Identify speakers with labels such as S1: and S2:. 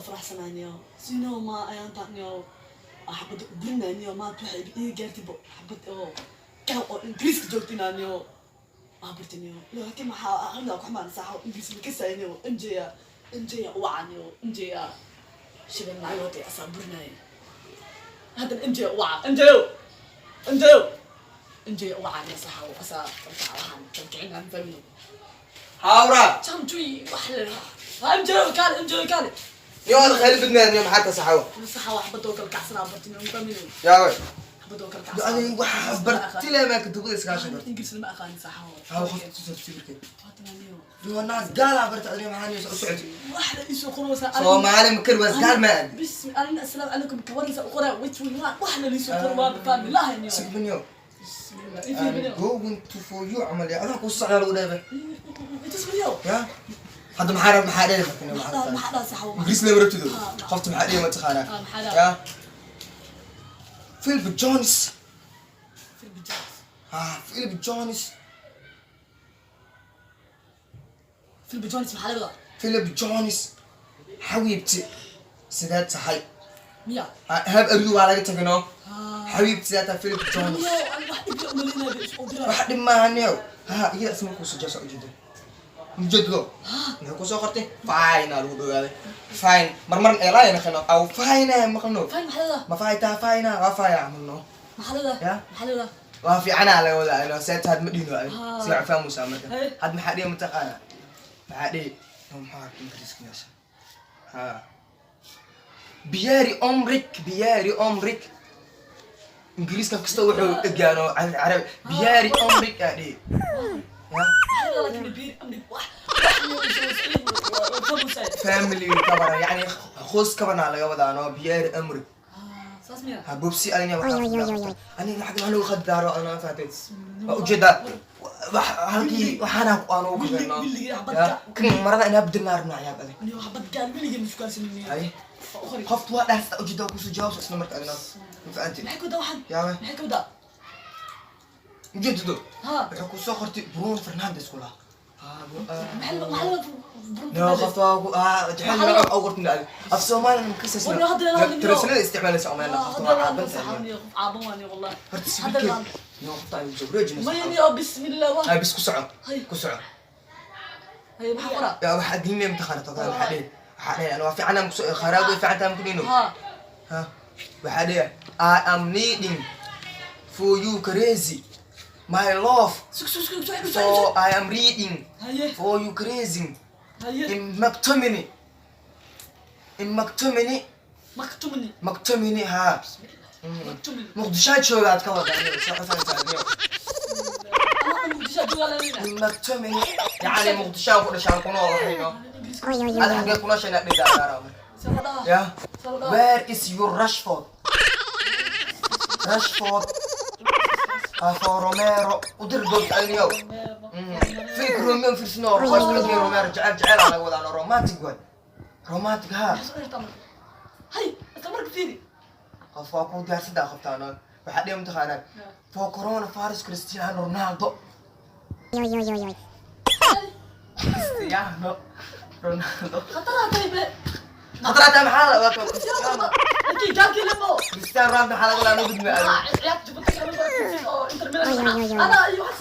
S1: U faraxsanaaniyo sino ma ayaantaaniyo xabad u burinaaniyo. Maanta waxay ii gaartay xabad oo gaal oo Ingiriiska joogtinaaniyo aa bartaniyo, laakiin maxaa aqrida ku xumaan saaxo Ingiriis ma kasayniyo. MJ MJ uwacaniyo, MJ shidan lacag watay asaa burinaaye. Haddana MJ uwaca, MJ o MJ o MJ uwacaniyo saaxo asaa kalkaca, waxaan kalkicinaan fahmino.
S2: Hawra.
S1: Jamjuy wax la ha MJ o kaale, MJ o kaale.
S2: Niyo aad khayl badnaad, niyo maxaa ta saxawo?
S1: Saxa wax badoo kala kacsanaa bartiniyo, fahmino.
S2: Yaa.
S1: Xabadoo kala kacsanaa.
S2: Adiga waxa bartile ma ka dugada iskaashan karto.
S1: Ingiriisna ma aqaanin saxo.
S2: Haw qof tusoo sawirkeed.
S1: Waatanaaniyo.
S2: Niyo naas gaala barta adiga, maxaa niyo soo socotay?
S1: Wax la iisoo qoraysaa.
S2: Soomaali ma kar waas gaal ma aad.
S1: Bismi alina, assalaamu calaykum kawaransa u qoraa which one wax la iisoo qoro waa fahmi lahay niyo.
S2: Sigbanyo.
S1: Bismillah.
S2: I'm going to for you camal ya adaa ku socdaa lagu dheebay.
S1: Itusmiyo.
S2: Ya hadda maxaa rab, maxaa dheeri karta niyo?
S1: Maxaa
S2: maxaa
S1: maxaa saxo?
S2: Ingiriis lama rabtido. Qofta maxaa dhihi ma taqaanaa?
S1: Ah, maxaa dhaha?
S2: Ya Philip Jones.
S1: Philip Jones.
S2: Ah, Philip Jones.
S1: Philip Jones maxaa laga wadaa?
S2: Philip Jones, xabiibti sidee tahay?
S1: Miya?
S2: Hab aryu waa laga tagano. Xabiibti sidee tahay, Philip Jones?
S1: Niyo wax dhib umalinaya isku dira.
S2: Wax dhib maaha niyow. Ha iyada isma kuusoo jeesa ujeedo ujeedado muxuu kusoo qortay? Fine aa lagu dhawaaday, fine marmar eelaa naqano aw fine maqno.
S1: Fine maxaa laga wadaa?
S2: Ma fine taa, fine waa fine camalno.
S1: Maxaa laga wadaa?
S2: Ya?
S1: Maxaa laga wadaa?
S2: Waa fiicanaa laga wadaa ino see taad ma dhihino adi. Si wax fahmaysaa marka.
S1: Hey.
S2: Had maxaa dhihi mataqaanaa? Maxaa dhihi no, maxaa arka Ingiriiska meesha? Ha Biyari Omrik, Biyari Omrik. Ingiriiska kasta wuxuu egaano Carabi. Biyari Omrik aa dhihi ya.
S1: Maxaa laga wadaa? Laakiin biir amni wax wax niyo isoo fahmaysaa.
S2: Family kabara yani qoys kabanaa laga wadaa no, Biyari Omrik.
S1: Saas miya?
S2: Ha bobsi adina waxaa aniga lacag waxaa lagu khadaaro ana fahatay waa ujeedaa wax halkii waxaana aan ugu kabeeno.
S1: Willigii xabad
S2: ya kan marada inaa bedelnaa rabnaa yaab adig.
S1: Niyo xabad gaal weligii ma shukaansanin.
S2: Hay.
S1: Qori.
S2: Qoftu waa dhaarsta ujeedaa kusoo jawaabso isla marka adina ma fahanti.
S1: Maxay ku wadaa waxan?
S2: Yaawe.
S1: Maxay ka wadaa?
S2: Ujeedado
S1: ha
S2: wuxuu kusoo qortay Bruno Fernandes kula.
S1: Maxaa laga
S2: No, qoftu waa ku ah jexel magac ugu qortay adig af Soomaali ma kasasna.
S1: War, hadda la hadlayo.
S2: Translate isticmaalaysa Soomaali, qoftu waa caaban tahay.
S1: Qof caaban waa niyo wallahi.
S2: Horta
S1: Hadda
S2: sawirkeed
S1: la
S2: no, qofta ay soo wareejinaysa.
S1: Maya niyo, bismillah wa.
S2: Ay bis ku soco.
S1: Hay.
S2: Ku soco.
S1: Hay, maxaa qoraa?
S2: Ya waxaa gelinaya mataqaana tokaa waxaa dhihi ana waa fiican aan kusoo kharaab way fiican tahay ku dhino.
S1: Ha.
S2: Ha waxaa dhihi I am needing for you crazy my love.
S1: Sug sug sug sug.
S2: So I am reading
S1: haye
S2: for you crazy.
S1: Haye.
S2: In McTominay, in McTominay.
S1: Maktumni.
S2: McTominay ha.
S1: Maktumni.
S2: Muqdisho jooga aad ka wadaa soo xasanaysaa.
S1: Ama Muqdisho jooga la
S2: In McTominay yani Muqdisho ku dhashaan ku nool waxayno ada xagee kula shayna dhigaa. Yeah. Where is your Rashford? Rashford. For Romero. Udir dood ayniyow. Fik Romeo firsno. Qoys kala Romero jecel jecel laga wadaa romantic way. Romantic ha.
S1: Hay, isla marka fiiri.
S2: Qof waa ku diyaarsadaa qabtaan. Waxaa dhihi mataqaanaa for coronavirus Cristiano Ronaldo. Cristiano Ronaldo.
S1: Khatar tahay be.
S2: Khatar maxaa la wadaa Cristiano?
S1: Laakiin gaalkii lemo.
S2: Cristiano Ronaldo maxaa laga wadaa noo gudmay adiga.
S1: Ciyaarta Juventus oo Inter Milan. Ana iyo wax.